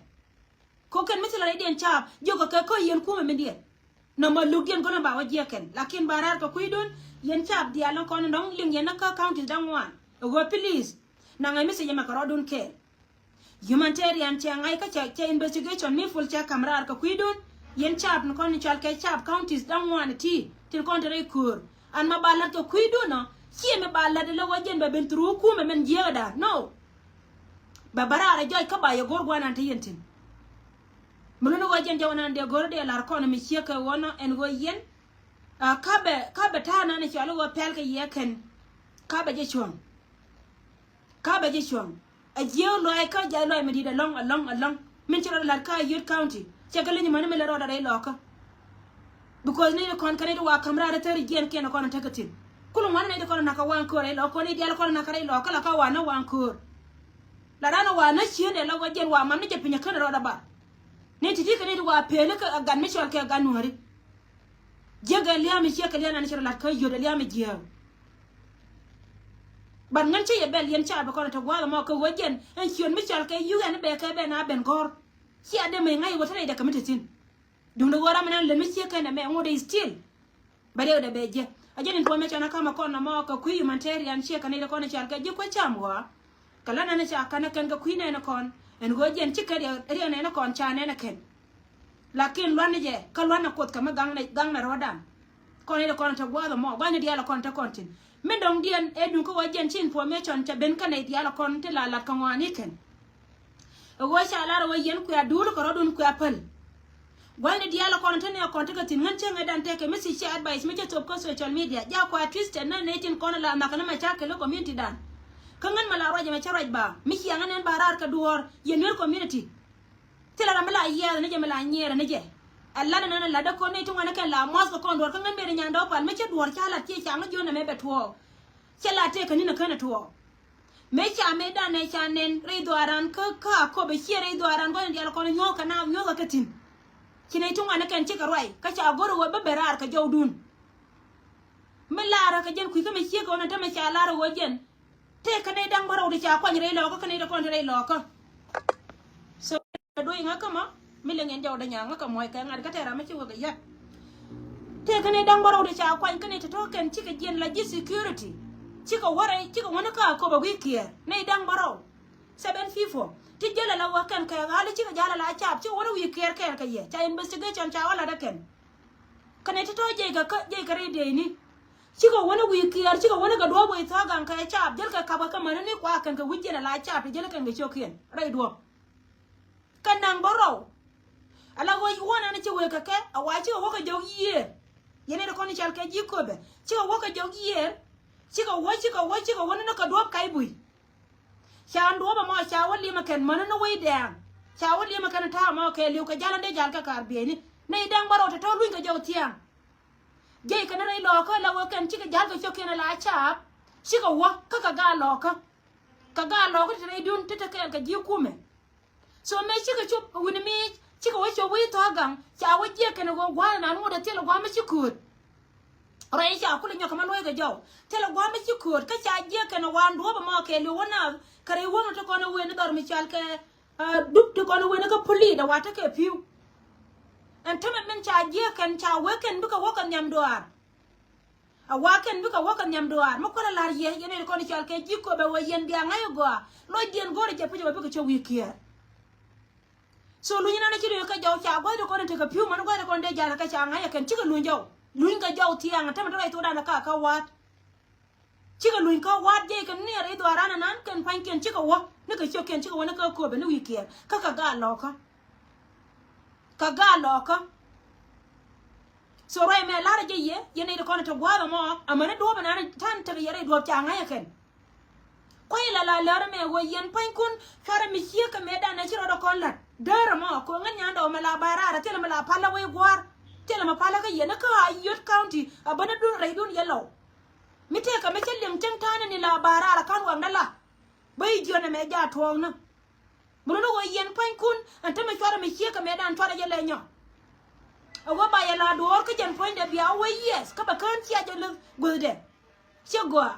Ko̱ kɛn mi thilɛ rɛydiɛn caap jiök kɛ kɛ kä yɛn kumɛ mindiɛn. Nɔmɔ lukdiɛn go̱n ba wä jiɛk kɛn. Lakin ba raar kɛ kui̱dun yɛn caap diaal ni kɔn dɔ̱ŋ liŋ yɛn ni kä counties da̱ŋ ŋuan. Ɛ ɣöö please. Naŋɛ message ɛmɛ kɛ rɔɔdun kɛɛl. Humanitarian cɛ ŋa̱c kä cɛ, cɛ investigation mi full cɛ ka̱m raar kɛ kui̱dun. Yɛn caap ni kɔn ni cɔal kɛ caap counties da̱ŋ ŋuan ti tin kɔn te rɛy köör. An ma ba la̱t kɛ kui̱dun ɔ ciɛ mi ba la̱t ilɛ wä jɛn bɛ ben through kumɛ mɛn jiääkdan. No. Bɛ bä raar ɛ jɔc kä ba yɛ go̱r gua̱nan te yɛn thi̱n. Mi luni ɣöö jɛn jɔw nan dee go̱r dee la̱r kɔn mi ciek kɛ ɣöö nɔ ɛn ɣöö yɛn. A, ka bɛ ka bɛ ta̱a̱ nan cɔal i̱ ɣöö pɛl kɛ yɛ kɛn. Ka bɛ jɛ cuɔ̱ŋ. Ka bɛ jɛ cuɔ̱ŋ. A jiääk luaac kä jiaath luaac mi di̱i̱t ɛlɔ̱ŋ ɛlɔ̱ŋ ɛlɔ̱ŋ. Min ci rɔɔdɛ la̱r kä Ayod County cɛ kɛ leny mani mi lɛ rɔɔdɛ rɛy lɔɔkä. Because ni kɔn kɛn it wa ka̱m raar thäri jiɛn kiɛn kɔn tekɛ thi̱n. Kul ŋuan ni ti kɔn nakä waŋ köör rɛy lɔɔkä ni diaal kɔn nakä rɛy lɔɔkä la kä wa nä waŋ köör. La ran wa nä cien dɛ la wä jiɛn wa mam ni jɛ piny kän rɔɔdɛ bar. Ni ti ti kɛ ni ti wa peni kɛ gat mi cɔl kɛ gat nuäri. Jiäk ɛ lia̱a̱ mi ciek kɛ lia̱a̱ nan ci rɔ lat kä yot ɛ lia̱a̱ mi jiääk. Ban ŋän cä yɛ bɛl yɛn ca bi kɔn ɛ te gua̱a̱th ɛmɔ kɛ wä jiɛn ɛn ciöt mi cɔl kɛ yuk ɛn bɛ kɛ bɛ na ben gɔ̱r. Cia dee mec ŋa̱c wä te rɛy dɛ kɛ mi te thi̱n. Duundɛ ɣöö ram ɛn lät mi ciek kɛn ɛmɛ ŋot ɛ still. Bɛ riɛkdɛ bɛ jɛ a jɛn information ɛ ka̱mɛ kɔn nɔmɔ kɛ kui̱ humanitarian ciek kɛ nɛy ti kɔn ɛ cal kɛ ji̱ kuec cam ɣɔaa. Kɛ lät nɛn ca ka̱n ɛ kɛn kɛ kui̱ nɛn ɛ kɔn ɛn ɣöö jɛn ci kɛ riɛk nɛn ɛ kɔn ca nɛn ɛ kɛn. Lakin luanɛ jɛ kä luanɛ kuoth kɛ mi gaŋnɛ gaŋnɛ rɔ̱dan. Kɔn nɛy ti kɔn ɛ te gua̱a̱th ɛmɔ gua̱a̱th ni diaal ɛ kɔn te kɔn thi̱n. Min dɔ̱ŋ diɛn ɛ duŋ kä wä jɛn ci information cɛ ben kä nɛy diaal kɔn ti la lat kä ŋɔaani kɛn. Ɛ ɣöö ca lar ɛ ɣöö yɛn kuɛ duul kɛ rɔ̱dun kuɛ päl. Gua̱thni diaal kɔn ti nɛ kɔn ti kɛ thi̱n ŋän cäŋɛ dan tekɛ mi thiec cɛ advice mi cɛ thop kä social media. Ja kua twisted nä nɛy tin kɔn la nhɔakä ni mɛ ca kɛ lä community dan. Kä ŋän mɛ la ruac ɛmɛ cä ruac ba mi ciaŋä nɛn ba raar kɛ duɔ̱ɔ̱r yɛ Nuer community. Thilɛ ram mi la yiɛɛth ni jɛ mi la nyiɛɛrɛ ni jɛ. Ɛ lat ɛnɛn ɛ lat dee kɔn nɛy ti ŋuan ni kɛn la muath kɛ kɔn duɔ̱ɔ̱r kä ŋän mëë ri nyan dɔ̱ pal mi cɛ duɔ̱ɔ̱r ca lat ciɛ caŋä jiön ɛmɛ bɛ tuɔɔk. Cɛ la tëëk kɛ ni̱n ɛ känɛ tuɔɔk. Mëë ca mëë dan ɛ ca nɛn rɛy dhuaaran kä kä a kop ɛ ciɛ rɛy dhuaaran gua̱thni diaal kɔn nyuɔ̱th kɛ na nyuɔ̱th kɛ thi̱n. Ci nɛy ti ŋuan ni kɛn cikɛ ruac kä ca go̱r ɛ ɣöö bä ben raar kɛ jɔwdun. Mi laarä kɛ jɛn kui̱ kä mi ciek kɛ ɣöö nɛ tämɛ ca laarä ɣöö jɛn. Tëë kä nɛy da̱ŋ bärɔw ti ca kuany rɛy lɔkä kä nɛy ti kɔn te rɛy lɔkä. So, duɔ̱c ŋä kä ma mi liŋ in jɔw dänya ŋä kä muɔc kɛ ŋa̱t kä tɛɛr amä ci wek ɛ yäk. Tëë kä nɛy da̱ŋ bärɔw ti ca kuany kä nɛy ti tɔ̱ kɛn cikɛ jiɛn la ji̱ security. Cikɛ wä rɛy cikɛ wä ni kä a kop a wi̱i̱ kiɛɛr nɛy da̱ŋ bärɔw. Seven people ti jäl ala wä kɛn kɛ ɣa̱l cikɛ ja̱l ala caap cikɛ wä ni wi̱i̱ kiɛɛr kɛɛl kɛ yɛ ca investigation ca wä lat ɛ kɛn. Kɛnɛ ti tɔ̱ jiɛc kɛ kä jiɛc kɛ rɛy dieyni. Cikɛ wäni wi̱i̱ kiɛɛr cikɛ wäni kɛ duɔ̱ɔ̱p wec tha̱a̱ŋ gaŋ kɛ caap jäl kɛ kapkɛ kä mäni ni kuakɛn kɛ wi̱c jiɛn ala caap ti jäl kɛn kɛ cio̱kiɛn rɛy duɔ̱ɔ̱p. Kɛ naŋ bä rɔw. Ala ɣöö wänan ci wëë kɛ kɛ a wa cikɛ wä kɛ jɔk yiëër. Yɛn ɛ ti kɔn i̱ cal kɛ ji̱ köpɛ cikɛ wä kɛ jɔk yiëër. Cikɛ wä cikɛ wä cikɛ wäni ni kɛ duɔ̱ɔ̱p kac buc. Ca duɔ̱ɔ̱p ɛmɔ ca wä li̱em ɛ kɛn mäni ni wec dɛɛŋ. Ca wä li̱em ɛ kɛn ta̱a̱ ɛmɔ kɛɛliw kɛ jal ɛn dee jal kɛ kaar bieyni. Nɛy da̱ŋ bärɔw tɔ̱tɔ̱ luny kɛ jɔk thia̱a̱ŋ. Jiɛc kɛn rɛy lɔɔkä la wä kɛn cikɛ jal kɛ cio̱kiɛn ala caap. Cikɛ wä kä kɛ gaa lɔɔkä. Kɛ gaa lɔɔkä ti te rɛydun ti te kɛɛl kɛ ji̱ kumɛ. So mëë cikɛ cop wi̱ni miic cikɛ wä cop wi̱i̱ thɔ̱ɔ̱k gaŋ ca wä jiɛk kɛn ɣöö gua̱a̱r ɛnan ŋot ɛ thilɛ gua̱a̱r mi ci kööt. Rɔy ca kulɛ nyɔk kɛ ma luɔ̱c kɛ jɔw thilɛ gua̱a̱r mi ci kööt kä ca jiɛk kɛn wan duɔ̱ɔ̱p ɛmɔ kɛɛliw wä naath kɛ rɛy wäŋ ti kɔn ɛ wen ni dhɔr mi cal kɛ dup ti kɔn ɛ wen ni kä pulit ɛ wa tekɛ pi̱w. Ɛn tämɛ min ca jiɛk kɛn ca wee kɛn bikɛ wä kɛ nhiam duaar. A wa kɛn bikɛ wä kɛ nhiam duaar mi kuäl a la̱r yɛ yɛn ɛ ti kɔn i̱ cɔal kɛ ji̱ köpɛ wee yɛn bia ŋa̱c ɛ gɔaa lɔcdiɛn go̱o̱rɛ jɛ puc ɛ wä bikɛ cä wi̱i̱ kiɛɛr. So luny inɛn ci luny kɛ jɔw ca gua̱cdɛ kɔn in tekɛ pi̱u mɛn gua̱cdɛ kɔn dee ja̱l kɛ ca ŋa̱c ɛ kɛn cikɛ luny jɔw luny kɛ jɔw thiaŋ tämɛ te ruac thokdan ɛ ka kä wa̱a̱t. Cikɛ luny kä wa̱a̱t jiɛc kɛn ni ɛ rɛy dhuaaran ɛnan kɛn pa̱nykiɛn cikɛ wä ni kɛ ciökiɛn cikɛ wä ni kä köpɛ ni wi̱i̱ kiɛɛr kä kɛ gaa lɔkä. Kɛ gaa lɔkä. So ruac mɛ la̱rä jɛ yɛ yɛn nɛy ti kɔn te gua̱a̱th ɛmɔ amäni duɔ̱ɔ̱p ɛnan ta̱n tekɛ yɛ rɛy duɔ̱ɔ̱p ca ŋa̱c ɛ kɛn. Kuay la la lär mɛ wä yɛn pua̱nykun cuarɛ mi ciek kɛ mëëdan ɛ ci rɔɔdɛ kɔn la̱t däär ɛmɔ ko̱ ŋän nyandɛ wä mɛ la ba̱a̱ raar ɛ thilɛ mɛ la palä wec gua̱a̱r. Thilɛ mɛ palä kä yɛn kä a Ayod County a bänä dun rɛy dun yɛ lɔw. Mi tëëkɛ mi cä liŋ cäŋ ta̱a̱nä ni la ba̱a̱ raar ɛ ka̱n waŋdä la. Bä i̱ jiɔn ɛmɛ jaat tuɔɔknä. Mi run i̱ ɣöö yɛn pua̱nykun ɛn tämɛ cuarɛ mi ciek kɛ mëëdan cuarɛ jɛ lɛ nyɔ. Ɛ ɣöö ba yɛ la duɔ̱ɔ̱r kä jɛn puɔ̱nydɛ bia wee yes kä bɛ kään cia jɛ leth guethdɛ. Ciɛ gɔaa.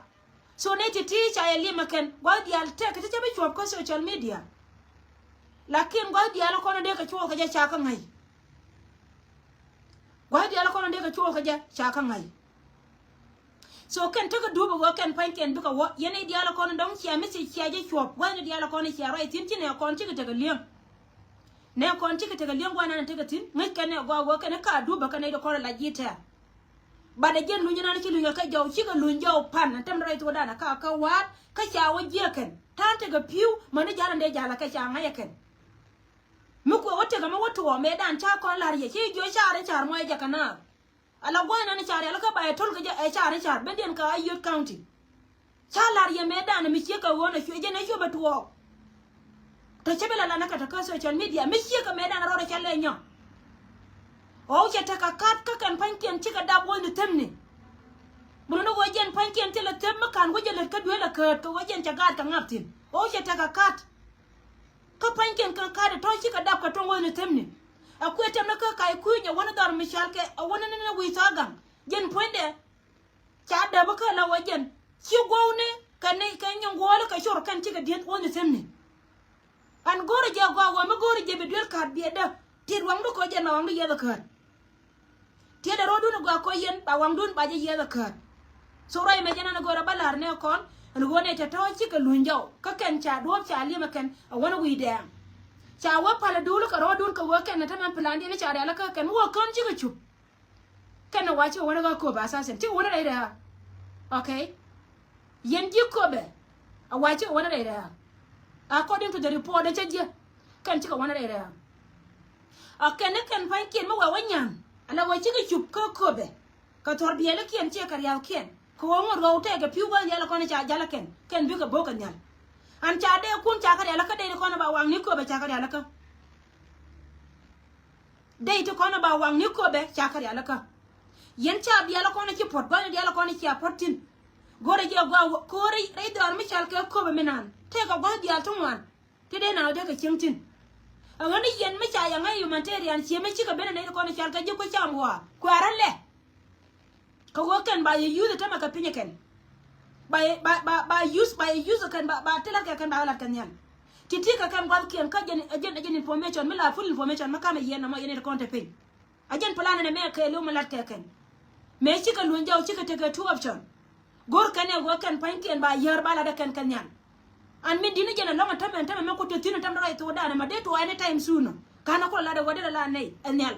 So nɛy ti̱ti̱ ca yɛ li̱em ɛ kɛn gua̱th diaal tɛk kä ti cä bi cuɔ̱p kä social media. Lakin gua̱th diaal ɛ kɔn ɛ dee kɛ cuɔɔk kɛ jɛ ca kä ŋa̱c. Gua̱th diaal ɛ kɔn ɛ dee kɛ cuɔɔk kɛ jɛ ca kä ŋa̱c. So kɛn tekɛ dup ɛ ɣöö kɛn pa̱ny kɛn bikɛ wä yɛn i̱ diaal ɛ kɔn dɔ̱ŋ cia mi thiec cia jɛ cuɔp gua̱thni diaal ɛ kɔn i̱ cia ruac thi̱n ci nɛ kɔn cikɛ tekɛ li̱eŋ. Nɛ kɔn cikɛ tekɛ li̱eŋ gua̱nan tekɛ thi̱n ŋäc kɛn ɛ gɔaa ɛ ɣöö kɛn ɛ ka dup ɛ kɛn nɛy dee kɔn ɛ la ji̱ tɛ̈r. Bat ɛ jiɛn luny inan ci luny ɛ kɛ jɔw cikɛ luny jɔw pan ɛ tɛm ruac thokdan ɛ ka kä wa̱a̱t kä ca wä jiɛk kɛn ta̱a̱n tekɛ pi̱u mäni ja̱l ɛn dee ja̱l ɛ kɛ ca ŋa̱c ɛ kɛn. Mi kuɛ wä tekɛ mi wä tuɔɔk mëëdan ca kɔn la̱r yɛ ci jiö ca̱r in ca̱r muɔc ɛ jɛ kɛ naath. Ala gua̱thnan i̱ ca̱r yal kä ba yɛ to̱l kɛ jɛ ɛ ca̱r i̱ ca̱r bendiɛn kɛ Ayod County. Ca la̱r yɛ mëëdan mi ciek kɛ ɣöö nɛ cuɛ jɛ nɛ cuɛ bɛ tuɔɔk. Tɔ cä bi la lanä kɛ tɔ kä social media mi ciek kɛ mëëdan rɔɔdɛ cä lɛ nyɔ. Ɣɔw cɛ tekɛ ka̱t kä kɛn pa̱nykiɛn cikɛ dap wäthni themni. Bi run i̱ ɣöö jɛn pa̱nykiɛn thilɛ them mi ka̱n wä jɛ lät kä duëël ɛ käät kɛ ɣöö jɛn cɛ gaat kɛ ŋa̱p thi̱n ɣɔw cɛ tekɛ ka̱t. Kä pa̱nykiɛn kä ka̱t ɛ tɔ̱ cikɛ dap kɛ tuɔ̱ŋ wäthni themni. Ɛ kuëë tɛmni kä ka̱c kui̱ny ɛ wäni dhɔr mi cɔal kɛ ɛ wäni ni ni wi̱i̱ thɔ̱ gaŋ jɛn puɔ̱nydɛ. Ca däp kä la wä jɛn ci guɔwni kɛ ni kɛ nyin guɔli kɛ cor kɛn cikɛ dieth wä ni themni. An go̱ri jɛ gɔaa wä mi go̱ri jɛ bi duel ka̱t biɛ dä ti ruaŋdu kɔ jɛn la waŋdu yiɛth kä. Tiɛt ɛ rɔɔdun gɔaa kɔ yɛn ba waŋdun ba jɛ yiɛth kä. So ruac mɛ jɛn an go̱ri ba la̱r nɛ kɔn an go̱ri nɛ tɛ tɔ̱ cikɛ luny jɔw kä kɛn ca duɔ̱ɔ̱p ca liɛmɛ kɛn a wän wi̱i̱ dɛɛŋ. Ca wä palä duul kɛ rɔɔdun kɛ wä kɛn ɛ tämɛn plan diɛn ca rial kä kɛn wä kän cikɛ cup. Kɛn ni wa cikɛ wä ni ɣä köp assassin cikɛ wä ni rɛy rɛha. Okay. Yɛn ji̱ Köpɛ a wa cikɛ wänä rɛy rɛ̈ɛ̈. According to the report ɛ cä jiɛ kɛn cikɛ wänä rɛy rɛ̈ɛ̈. A kɛn ni kɛn pa̱nykiɛn mi wɛ wä nyan ala wä cikɛ cup kä Köpɛ. Kɛ thɔr biɛlikiɛn ciɛ kɛ riathkiɛn kɛ ɣöö ŋot ɣɔw tɛɛkɛ pi̱w gua̱th rial kɔn ca jal kɛn kɛn bikɛ bo̱o̱k kɛ nhial. An ca dee kun ca kɛ rial kä dee ti kɔn ba waŋ ni Köpɛ ca kɛ rial kä. Dee ti kɔn ba waŋ ni Köpɛ ca kɛ rial kä. Yɛn ca bial kɔn ci puɔt gua̱th ni dial kɔn cia puɔt tin. Go̱rɛ jiɛ gua ko̱rɛ rɛy dhɔr mi cal kɛ Köpɛ mi naan tɛɛkɛ gua̱th dial ti ŋuan. Ti dee na wä dee kɛ cieŋ thi̱n. Ɛ ɣän ni yɛn mi ca yɛ ŋäc humanitarian cie mi cikɛ ben ɛ nɛy ti kɔn i̱ cal kɛ ji̱ kui̱ cam wä kuɛ rɔ lɛ. Kɛ ɣöö kɛn ba yɛ yuth ɛ tämɛ kɛ piny ɛ kɛn. Ba yɛ ba ba ba yuth ba yɛ yuth ɛ kɛn ba ba ti la̱t kɛ kɛn ba ɣä la̱t kɛ nhial. Ti ti kɛ kɛn gua̱thkiɛn kä jɛn ɛ jɛn ɛ jɛn information mi la full information mi kamɛ yɛn nɔmɔ yɛn ɛ ti kɔn te piny. A jɛn plan ɛn ɛmɛ kɛɛliw mi lat kɛ kɛn. Mëë cikɛ luny jɔw cikɛ tekɛ two option. Go̱r kɛn ɛ ɣöö kɛn pa̱nykiɛn ba yär ba lat ɛ kɛn kɛ nhial. An min di̱t ni jɛn ɛlɔ̱ŋ ɛ tämɛ ɛn tämɛ mɛ ku te thi̱n ɛ tämɛ rɔy thokdan ɛmɛ dee tuɔɔk any time soon ɔ. Ka̱n ɛ kulɛ lat ɛ ɣöö dee lɛ la nɛy ɛ nhial.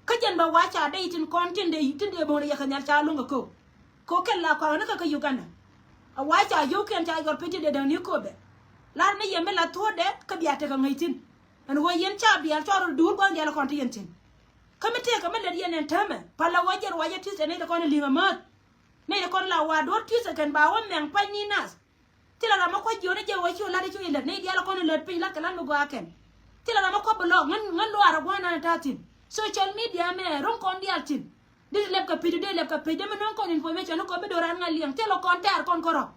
Kä jɛn bɛ wa̱a̱ ca dee tin kɔn tin dee tin dee bo̱o̱n ɛ yɛ kɛ nhial ca luŋ kɛ köök. Kɛ ɣöö kɛn la kɔaŋ ni kɛ kä Uganda. A wa̱a̱ ca yio̱wkiɛn ca yɔr piny tin dee däŋ ni kööbɛ. Lar ni yɛ mi la thuɔ̱ɔ̱dɛ kä bia tekɛ ŋäc thi̱n. Ɛn ɣöö yɛn ca bial cɔɔr rɔ duur gua̱n dial kɔn ti yɛn thi̱n. Kä mi tëëkɛ mi lät yɛn ɛn täämɛ pal la wä jɛn wä jɛ tui̱th ɛ nɛy ti kɔn li̱ŋ amäät. Nɛy ti kɔn la wä duɔ̱ɔ̱r tui̱th ɛ kɛn ba wä mɛŋ pa̱ny ni nath. Thilɛ ram mi kua̱c jiɔni jɛ wä ci wä la̱t i̱ cu ilät nɛy diaal kɔn ilät piny la̱t kɛ la̱t mi gɔaa kɛn. Thilɛ ram mi kua̱c bi lɔɔk ŋän ŋän luaar ɛ gua̱a̱r nan ɛ ta̱a̱ thi̱n. Social media mɛ ro̱ŋ kɔn diaal thi̱n. Di ti lɛp kɛ pec di dee lɛp kɛ pec dee mi no̱o̱ŋ kɔn information ni kɔn bi do̱ran ŋa̱ liɛŋ thilɛ kɔn tɛɛr kɔn kärɔ̱.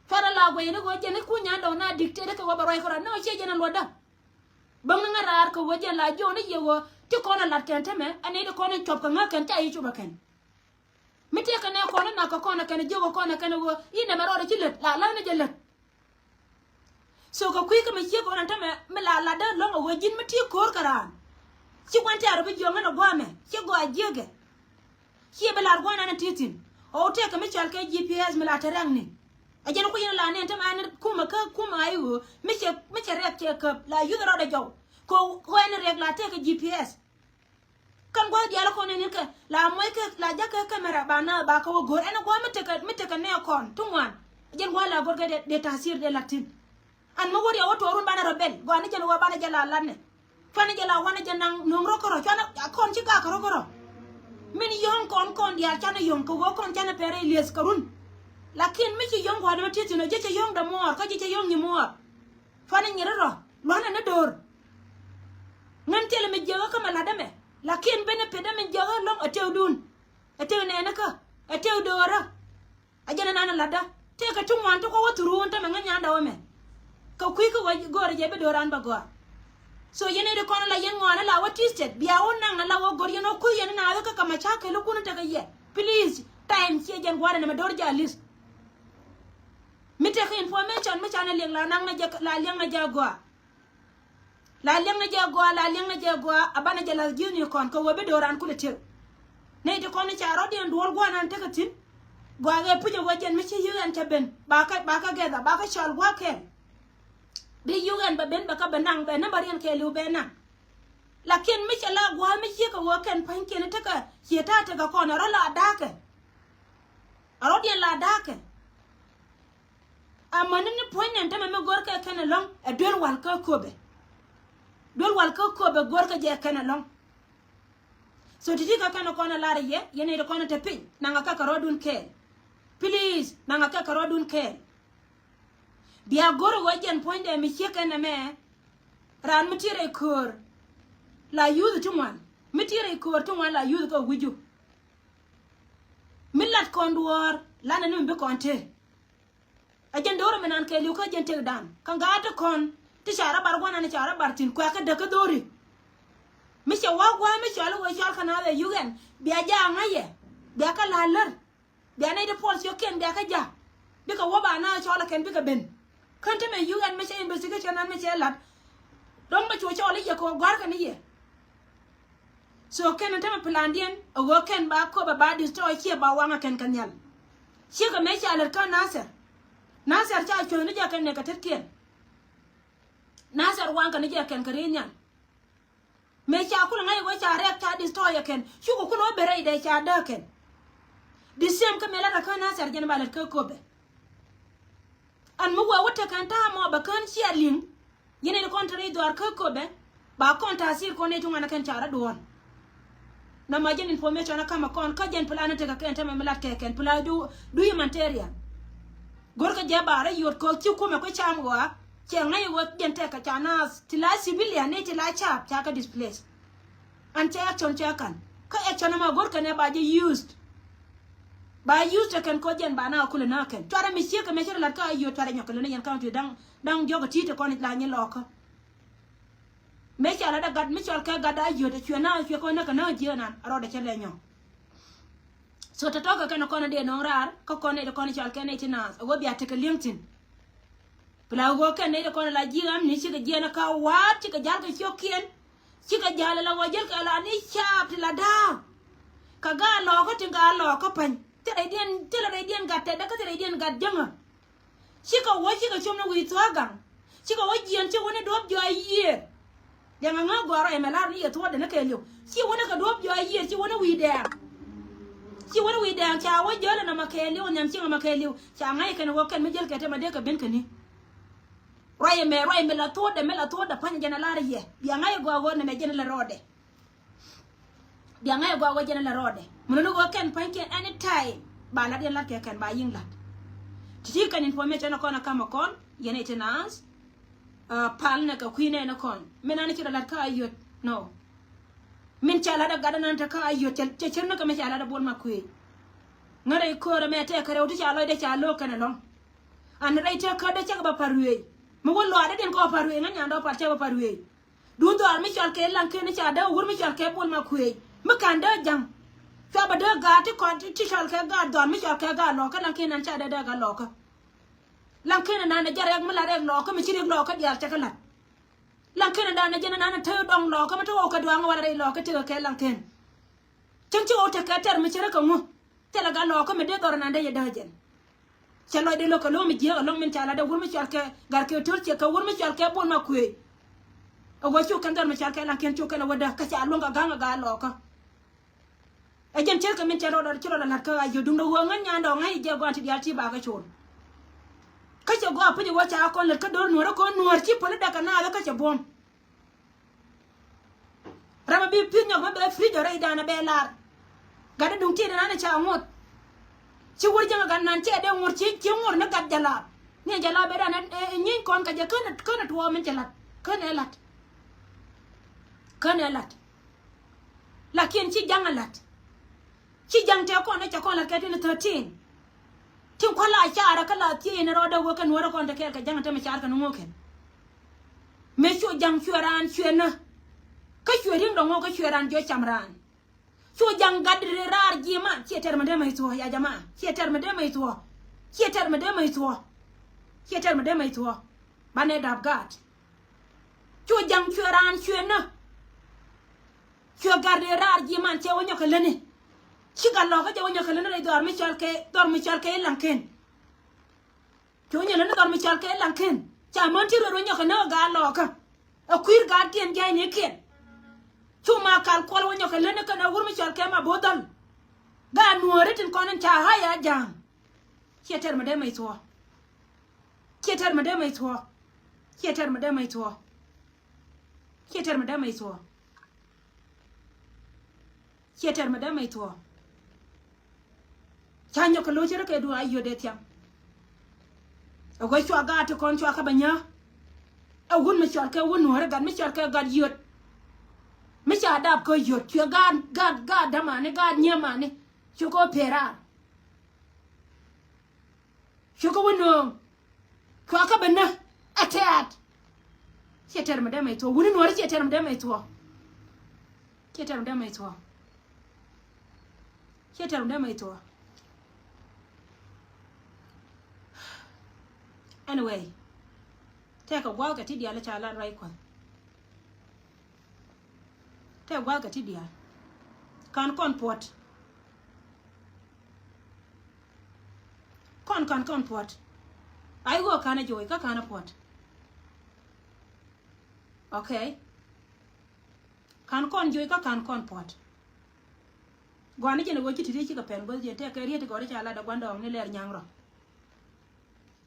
Fɛr ala guɛy ni ɣöö jɛn i̱ kuny nyan dɔ̱ŋ na dictate kɛ wä bɛ ruac kärɔ̱ ni ɣöö ciɛ jɛn a luɔtdä. Bäŋ ni ŋäraar kɛ ɣöö jɛn la jiɔni yɛ ɣöö ti kɔn a la̱t kɛn tämɛ ɛ nɛy ti kɔn in cuɔp kɛ ŋäk kɛn ca yi cop ɛ kɛn. Mi tëëkɛ nɛ kɔn in nak kɛ kɔn ɛ kɛn jiök ɛ kɔn ɛ kɛn ɛ ɣöö i̱ nɛmɛ rɔɔdɛ ci lät la la̱t ni jɛ lät. So kɛ kui̱ kä mi ciek kɔn ɛn tämɛ mi la latdä lɔ̱ŋ ɛ ɣöö ji̱n mi ti ko̱o̱r kɛ raan. Ci gua̱n tɛ̈r ɛ bi jiɔk ŋän ɛ gua̱a̱mɛ ci gɔaa jiäkɛ. Ciɛ bi lar gua̱n ɛn ɛ ti thi̱n ɛ ɣöö tëëkɛ mi cɔal kɛ G P S mi la te rɛ̈ŋni. Ɛ jɛn kui̱ in la nɛn tämɛ ɛn kumɛ kä kumɛ a i̱ ɣöö mi cɛ mi cɛ rɛk cɛ käp la yuth rɔɔdɛ jɔw. Kɛ ɣöö ɛn riɛk la tëëkɛ G P S. Kɛn gua̱th diaal kɔn ɛn kɛ la muɔc kɛ la ja̱k kɛ camera ba na ba kɛ wä go̱r ɛn gua̱th mi tekɛ mi tekɛ nɛ kɔn ti ŋuan. Jɛn gua̱th la go̱r kɛ dee dee ta̱a̱ thier dee la̱t thi̱n. An mi wä riɛw wä tuɔɔrun banɛ rɔ bɛl gɔaa ni jɛn wä banɛ jɛ la la̱t nɛ. Cuanɛ jɛ la wanɛ jɛ naŋ no̱o̱ŋ rɔ kärɔ cuanɛ kɔn ci gak kärɔ kärɔ. Min yɔ̱ŋ kɔn kɔn diaal canɛ yɔ̱ŋ kɛ wä kɔn canɛ pɛrɛ lieth kärun. Lakin mi ci yɔ̱ŋ gua̱th ni ma ti thi̱n ɔ ji̱ cɛ yɔ̱ŋ dɛ muɔɔr kä ji̱ cɛ yɔ̱ŋ nyi muɔɔr. Cuanɛ nyiri rɔ luanɛ ni do̱r. Ŋän thilɛ mi jiäkä kä mɛ la̱t ɛmɛ lakin benɛ pet ɛmɛ jiäkä lɔ̱ŋ ɛ tëëkdun. Ɛ tëëk nɛɛnikä ɛ tëëk do̱rä. A jɛn ɛnan ɛ la̱tdä tëëkɛ ti ŋuan ti kɔ wä thurun tämɛ ŋän nyandɛ wä mɛ. Kɛ kui̱ kä wä go̱rɛ jɛ bi do̱ran bɛ gɔaa. So yɛn ɛ ri kɔn la yɛn ŋɔaani la wä twisted bia wä naŋ na la wä go̱r yɛn wä kui̱ yɛn na wä kä kɛ mɛ ca kɛl kun tekɛ yɛ. Please time ciɛ jɛn gua̱rɛ nɛ mɛ do̱r jɛ a list. Mi tekɛ information mi canɛ liɛŋ la naŋ na jɛ la liɛŋ na jɛ a gɔaa. La liɛŋ ni jɛ gɔaa la liɛŋ ni jɛ gɔaa a banɛ jɛ lath ji̱thni kɔn kɛ ɣöö bi do̱ran kulɛ tiek. Nɛy ti kɔn i̱ ca rɔ̱diɛn duɔl gua̱a̱r nan tekɛ thi̱n. Gɔaa ɣɛ puc ɛ ɣöö jɛn mi ci yio̱k ɛn cɛ ben ba kä ba kä gɛtha ba kä cɔl gua̱a̱r kɛɛl. Bi yio̱k ɛn bɛ ben bɛ kä bɛ naŋ bɛ nambäriɛn kɛɛliw bɛ naŋ. Lakin mi cɛ la gua̱a̱r mi ciek kɛ ɣöö kɛn pa̱nykiɛn tekɛ ciɛ ta̱a̱ tekɛ kɔn ɛ rɔ̱ la da̱a̱kɛ. Ɛ rɔ̱diɛn la da̱a̱kɛ. Amäni ni puɔ̱ny nɛn tämɛ mi go̱rkɛ kɛn ɛlɔ̱ŋ ɛ duel wal kä köpɛ. Duel wal kä köpɛ go̱rkɛ jɛ kɛn ɛlɔ̱ŋ. So ti̱ti̱ kä kɛn kɔn ɛ lar yɛ yɛn ɛ ti kɔn ɛ te piny naŋ ɛ kɛ kɛ rɔ̱dun kɛɛl. Please naŋ ɛ kɛ kɛ rɔ̱dun kɛɛl. Bia go̱r ɛ ɣöö jɛn puɔ̱nydɛ mi ciek kɛn ɛmɛ. Raan mi ti rɛy köör la yuth ti ŋuan mi ti rɛy köör ti ŋuan la yuth kɛ wi̱cu. Mi lat kɔn duɔ̱ɔ̱r lanɛ ni mi bi kɔn te. Ɛ jɛn do̱r mi nan kɛɛliw kä jɛn tëkdan kä ŋa̱a̱t ti kɔn ti ca rɔ bar gua̱nan ca rɔ bar thi̱n kuɛ kä däk kä dho̱ri. Mi cɛ wa̱a̱ gua̱a̱ mi cɔal i̱ wee cɔal kä naath ɛ yuk ɛn bia jaak ŋa̱c yɛ bia kä la̱a̱c lär. Bia nɛy ti puɔl ciökiɛn bia kä jaak. Bikɛ wä ba naath cɔal ɛ kɛn bikɛ ben. Kän te mɛ yuk ɛn mi cɛ investigation ɛn mi cɛ la̱t. Dɔ̱ŋ mɛ cu cɔl i̱ yɛ kɛ ɣöö gua̱a̱r kɛn i̱ yɛ. So kɛn tämɛ plandiɛn a ɣöö kɛn ba köpɛ ba destroy ciɛ ba waŋ a kɛn kɛ nhial. Ciekɛ mëë ca lät kä Nasir. Nasir ca cuɔ̱th ni jɛ kɛn nɛ kɛ tetkiɛn. Nasir waŋ kɛn ni jɛ kɛn kɛ ri̱i̱t nhial. Mëë ca kulɛ ŋa̱c a ɣöö ca rɛk ca destroy a kɛn cukɛ kulɛ wä ben rɛydɛ ca dääk kɛn. The same kä mëë lat kä Nasir jɛn ba lät kä Köpɛ. Ɛn mi wee wä tekɛn ta̱a̱ mɔ bɛ kään cia li̱ŋ. Yɛn in kɔn te rɛy dhuaar kä Köpɛ ba kɔn ta̱a̱ thir kɔn nɛy ti ŋuan ɛ kɛn ca rɔ duɔ̱ɔ̱l. Nɔmɔ jɛn information ɛ ka̱mɛ kɔn kä jɛn plan tekɛ kɛn tɛmɛ mi lat kɛ kɛn plan du, du humanitarian. Go̱rkɛ jɛ ba rɔ yot kɛ ci kumɛ kui̱ cam ɣɔaa. Cɛ ŋäc ɛ ɣöö jɛn tekɛ ca naath ti la civilian ni ti la caap ca kɛ displace. An cɛ action cɛ ka̱n kä action ɛmɔ go̱rkɛ nɛ ba jɛ used. Ba used ɛ kɛn kɔ jɛn ba na kulɛ na kɛn cuarɛ mi ciek kɛ mɛ ci rɛ lat kä a yot cuarɛ nyɔk kɛ lɛ ni yɛn ka̱n ti da̱ŋ da̱ŋ diɔk ɛ ti̱i̱t ɛ kɔn la nyi lɔɔkä. Mëë ca lat ɛ gat mi cɔal kɛ gat a yot ɛ cuɛ na cuɛ kɔn nä kɛ na jiɛ nan a rɔɔdɛ cɛ lɛ nyɔk. So tɔ̱tɔ̱ kɛ kɛn kɔn dee nɔŋ raar kä kɔn nɛy ti kɔn cɔal kɛ nɛy ti naath ɛ wä bia tekɛ li̱eŋ thi̱n. Pla ɣöö kɛn nɛy ti kɔn la ji̱ ɣam ni cikɛ jiɛn kä wa̱a̱t cikɛ ja̱l kɛ ciökiɛn. Cikɛ ja̱l la ɣöö jäl kɛ la ni caap ti la da̱a̱. Kɛ gaa lɔɔkä ti gaa lɔɔkä pa̱ny thilɛ rɛydiɛn thilɛ rɛydiɛn gat tɛtdä kä thilɛ rɛydiɛn gat jäŋä. Cikɛ wä cikɛ com ni wi̱i̱ thua̱a̱ gaŋ. Cikɛ wä jiɛn ci wä ni duɔ̱ɔ̱p jɔɔc yiëër. Liɛŋɛ ŋä gɔ̱a̱r rɔ ɛmɛ lar ni yɛ thuɔ̱ɔ̱dɛ ni kɛɛliw ci wä ni kɛ duɔ̱ɔ̱p jɔɔc yiëër ci wä ni wi̱i̱ dɛɛŋ. Ci wä ni wi̱i̱ dɛɛŋ ca wä jäl ɛnɔ mɛ kɛɛliw nhiam cieŋ ɛmɛ kɛɛliw ca ŋa̱c kɛn wä kɛn mi jäl kɛ tɛmɛ dee kɛ ben kɛ ni. Ruac ɛmɛ ruac ɛmɛ la thuɔ̱ɔ̱dɛ mɛ la thuɔ̱ɔ̱dɛ pa̱ny jɛn ɛ lar yɛ bia ŋa̱c ɛ gɔaa ɣöö nɛmɛ jɛn ɛ la rɔɔdɛ. Bia ŋa̱c ɛ gɔaa ɣöö jɛn ɛ la rɔɔdɛ mɛ luni ɣöö kɛn pa̱nykiɛn anytime ba lat yɛn lat kɛ kɛn ba yi̱ŋ lat. Ti̱ti̱ kɛn information ɛ kɔn ɛ ka̱mɛ kɔn yɛn ɛ ti naath. Pal nɛ kɛ kui̱ nɛɛni kɔn min an ci rɔ la̱t kä a yot nɔ. Min ca la̱t a gat anan te kä a yot cɛ cir ni kɛ mi ca la̱t a bol ma kuëë. Ŋä rɛy köörä mɛ tɛɛkä rɛw ti ca lɔcdɛ ca lo̱o̱k kɛn ɛlɔ̱ŋ. An rɛy tɛɛkä dee cäkɛ bä pa̱r ruëëc mi wä luaadä diɛn kɔ pa̱r ruëëc ŋä nyandɔ pal cä bä pa̱r ruëëc. Duun dhɔaar mi cɔal kɛ laŋ ken ca dee wur mi cɔal kɛ bol ma kuëë mi ka̱n dee ja̱ŋ. Cua bä dee gaat ti kɔn ti cɔal kɛ gaat dhɔaar mi cɔal kɛ gaat lɔɔkä laŋ ken an ca dee dee gat lɔɔkä. Laŋ ken anan ɛ jɛ rɛk mi la rɛk lɔɔkä mi ci rɛk lɔɔkä diaal cɛ kä la̱t. Laŋ ken anan ɛ jɛ anan ɛ te dɔŋ lɔɔkä mi te ɣɔw kɛ duaŋ wala rɛy lɔɔkä tekɛ kɛ laŋ ken. Cäŋ ci ɣɔw tekɛ tɛr mi ci rɛk kɛ ŋu thilɛ gat lɔɔkä mi dee dhɔr anan dee yɛ dee jɛn. Cɛ lɔcdɛ lo̱k kɛ lo̱o̱m mi jiääk ɛlɔ̱ŋ min ca la̱t dee wur mi cɔal kɛ gat kɛ to̱l ciɛ kɛ wur mi cɔal kɛ bol ma kuëë. Ɛ wä cuk kɛn dhɔr mi cɔal kɛ laŋ ken cuk kɛn ɛ wä dee kä ca luäŋ kɛ ga̱ŋ ɛ gat lɔɔkä. Ɛ jɛn cɛrkɛ min cɛ rɔɔdɛ ci rɔɔdɛ la̱t kä a yio̱t duundɛ ɣöö ŋäc nyandɛ ɔ ŋäc jɛ gɔaa ti diaal ti bakɛ cool. Kä cɛ gɔaa puc ɛ wä ca kɔn lät kä do̱r nuäärä kɔn nuäär ci päli däk kɛ naath kä cɛ buɔ̱m. Ram a bi pi̱th nyɔk mi bɛ fridge ɔ rɛydan a bɛ lar. Gat a duŋ tiɛɛdɛ nan ɛ ca ŋuɔth. Ci wur jäŋ a gat nan cɛ dee ŋuɔr ci ci ŋuɔr ni gat jɛ laap ni ɛ jɛ laap bɛ dan ɛ nyiny kɔn kɛ jɛ känɛ känɛ tuɔɔk min cɛ la̱t känɛ la̱t. Känɛ la̱t. Lakin ci ja̱ŋ a la̱t. Ci ja̱ŋ tëë kɔn ɛ cɛ kɔn la̱t kɛ twenty thirteen. Tin kua̱r la carä kä la thiec in rɔɔdɛ wä kɛ nuɔ̱ɔ̱rä kɔn te kɛɛl kɛ ja̱ŋ a te mi car kɛ ni ŋo̱o̱kɛn. Mëë cu ja̱ŋ cuɛ raan cuɛ nä. Kä cuɛ ri̱ŋ dɔ̱ŋ ɣɔw kä cuɛ raan jiɔ cam raan. Cu ja̱ŋ gat ri raar ji̱ man ciɛ tɛr mi dee mɛy thuɔ̱ɔ̱ ya jama ciɛ tɛr mi dee mɛy thuɔ̱ɔ̱. Ciɛ tɛr mi dee mɛy thuɔ̱ɔ̱. Ciɛ tɛr mi dee mɛy thuɔ̱ɔ̱. Banɛ dap gaat. Cu ja̱ŋ cuɛ raan cuɛ nä. Cuɛ gat dee raar ji̱ man cɛ wä nyɔk kɛ lätni. Ci gat lɔkä cɛ wä nyɔk kɛ lätni rɛy dhɔr mi cɔl kɛ dhɔr mi cɔl kɛ i̱ laŋ ken. Cu wä nyɔk lätni dhɔr mi cɔl kɛ i̱ laŋ ken ca män ti ruet wä nyɔk kɛ näk gat lɔkä. Ɛ kui̱r gat tiɛn jiaynikiɛn. Cu ma kal kuɔl wä nyɔk kɛ lätni kɛn ɛ wur mi cɔl kɛ ma bo̱o̱th dhɔl. Gat nuɔ̱ɔ̱ri tin kɔn in ca ha̱y a ja̱a̱ŋ. Ciɛ tɛr mi dee mɛy thuɔ̱ɔ̱. Ciɛ tɛr mi dee mɛy thuɔ̱ɔ̱. Ciɛ tɛr mi dee mɛy thuɔ̱ɔ̱. Ciɛ tɛr mi dee mɛy thuɔ̱ɔ̱. Ciɛ tɛr mi dee mɛy thuɔ̱ɔ̱. Ca nyɔk kɛ lo̱c rɛ kɛ duɔ̱ɔ̱ŋ a yio̱t dee thiaŋ. Ɛ guɛ cua gaat ti kɔn cua kä bɛ nyääk. Ɛ wun mi cɔal kɛ wun nuɔ̱ɔ̱ri gat mi cɔal kɛ gat yio̱t. Mi ca dap kä yio̱t cuɛ gaat gaat gaat dämani gaat nyiemani. Cu kɛ wä pee raar. Cu kɛ wä nööŋ. Cua kä bɛ nä ɛ tɛ̈t. Ciɛ tɛr mi dee mɛy thuɔ̱ɔ̱ wuni nuɔ̱ɔ̱ri ciɛ tɛr mi dee mɛy thuɔ̱ɔ̱. Ciɛ tɛr mi dee mɛy thuɔ̱ɔ̱. Ciɛ tɛr mi dee mɛy thuɔ̱ɔ̱. Anyway. Tɛkɛ gua̱a̱th kɛ ti diaal ca lat ruac Kuɔth. Tɛkɛ gua̱a̱th kɛ ti diaal. Ka̱n kɔn puɔ̱t. Kɔn ka̱n kɔn puɔ̱t. Ay ɣöö ka̱n ɛ jo̱o̱c kä ka̱n ɛ puɔ̱t. Okay. Ka̱n kɔn jo̱o̱c kä ka̱n kɔn puɔ̱t. Gɔaa ni jɛn ɛ ɣöö ci ti riet cikɛ pɛn guäth jɛn tɛkɛ riet ti gɔ̱r ti ca lat ɛ gua̱ndɔɔŋni Lɛr Nyaŋ Rɔ.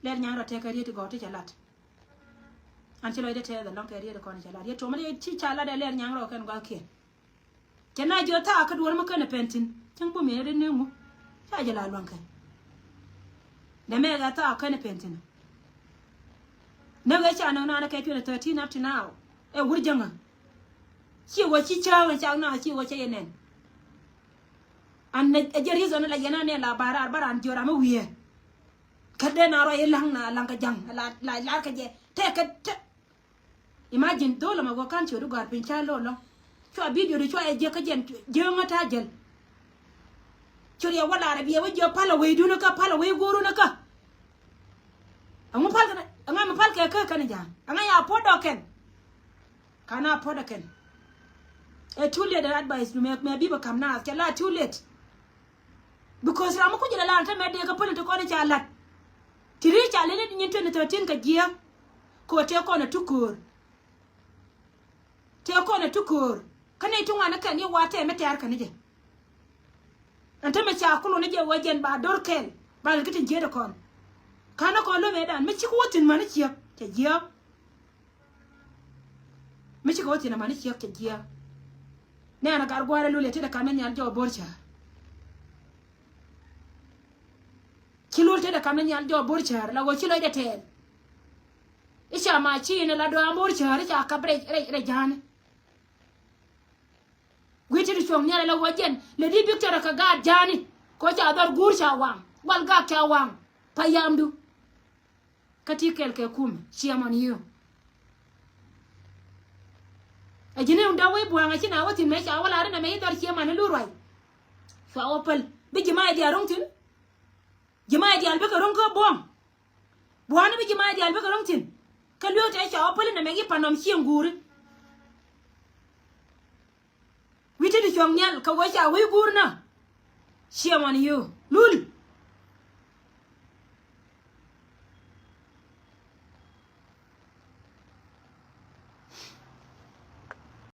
Lɛr Nyaŋ Rɔ tɛkɛ riet ti gɔ̱r ti ca lat. An ci lɔcdä tɛth ɛlɔ̱ŋ kɛ riet ti kɔn ca lat. Yɛ tuɔmä ti ca lat ɛ Lɛr Nyaŋ Rɔ kɛn gua̱thkiɛn. Cɛ na jiɔ thaak kä duɔ̱ɔ̱r mi känɛ pɛn thi̱n. Cäŋ bum yɛn ɛ ri ni ŋu. Ca jɛ la lua̱ŋkɛ. Dämɛ ɛ thaak känɛ pɛn thi̱n. Näk ɛ ca näk naan ɛ kɛ twenty thirteen up to now. Ɛ wur jäŋä. Ci wä ci cääŋ ɛ cak na ci wä cä yɛ nɛn. An ɛ jɛ reason la yɛn an ɛ la ba raar ba raan jiɔ ram mi wiee. Kä den a rɔ i̱ laŋ na laŋ kɛ ja̱ŋ la la lar kɛ jɛ tɛ kɛ tɛ. Imagine dho̱l ɛmɛ wä ka̱n ciöt i̱ gɔ̱a̱r piny ca lo̱l lɔ. Cua video di cua yɛ jiäk kä jɛn jiäŋä ta̱a̱ jäl. Ciöt yɛ wä lar ɛ biɛ wä jiäk pal ɛ wecdun kä pal ɛ wec go̱o̱run kä. Ɛŋu pal kɛn ɛŋa mi pal kɛ kä kɛn ja̱a̱ŋ ɛŋa ya puɔ̱t dɔk kɛn. Ka̱n a puɔ̱t ɛ kɛn. Ɛ too late ɛ advice du mɛ mɛ bi bɛ ka̱m naath cɛ la too late. Because ram mi kuc ilɛ lan te mɛ dee kä päl in te kɔn in ca lat. Ti ri ca leni nyin twenty thirteen kɛ jiääk. Kɛ ɣöö tëë kɔn ɛ tuköör. Tëë kɔn ɛ tuköör. Kä nɛy ti ŋuan ni kɛn i̱ wa tɛmɛ tɛ̈r kɛn ni jɛ. Ɛn te mɛ ca kulun ni jɛ wee jɛn ba do̱r kɛl ba lɛl kä tin jiääk dee kɔn. Ka̱n ni kɔn lo̱mɛ dan mi cik wä thi̱n mäni ciek cɛ jiääk. Mi cikɛ wä thi̱n amäni ciek cɛ jiääk. Nɛɛn a gat gua̱a̱r ɛ lul yɛ tetdɛ kam ni nhial jɔw bo̱r cäär. Ci lul tetdɛ kam ni nhial jɔw bo̱r cäär la ɣöö ci lɔcdɛ tɛɛl. I̱ ca ma ci in la dɔaŋ bo̱r cäär i̱ ca kap rɛy rɛy rɛy ja̱a̱ni. Gui̱c ti di cuɔ̱ŋ nhial la ɣöö jɛn lɛ di Victoria kɛ gaat ja̱a̱ni. Kɛ ɣöö ca dhɔr guur ca waŋ wal gak ca waŋ. Pa yamdu. Kä ti kɛl kɛ kum ciɛ mɔn yiö. Ɛ ji̱n in dɔ̱k wec bua̱a̱ŋ ɛ ci na wä thi̱n mɛ ca wä lar inɛ mɛ i̱ dhɔr ciɛ mɔn i̱ lu ruac. Cua wä päl bi ji̱ ma i̱ diaal ro̱ŋ thi̱n. Ji̱ ma i̱ diaal bikɛ ro̱ŋ kä buɔ̱ŋ. Bua̱a̱ni bi ji̱ ma i̱ diaal bikɛ ro̱ŋ thi̱n. Kä lueek tɛ ca wä päl inɛ mɛ i̱ pan nɔm ciɛ guuri. Wi̱cti ti cuɔ̱ŋ nhial kɛ wec ca wec guur nä. Ciɛ mɔn yiö lul.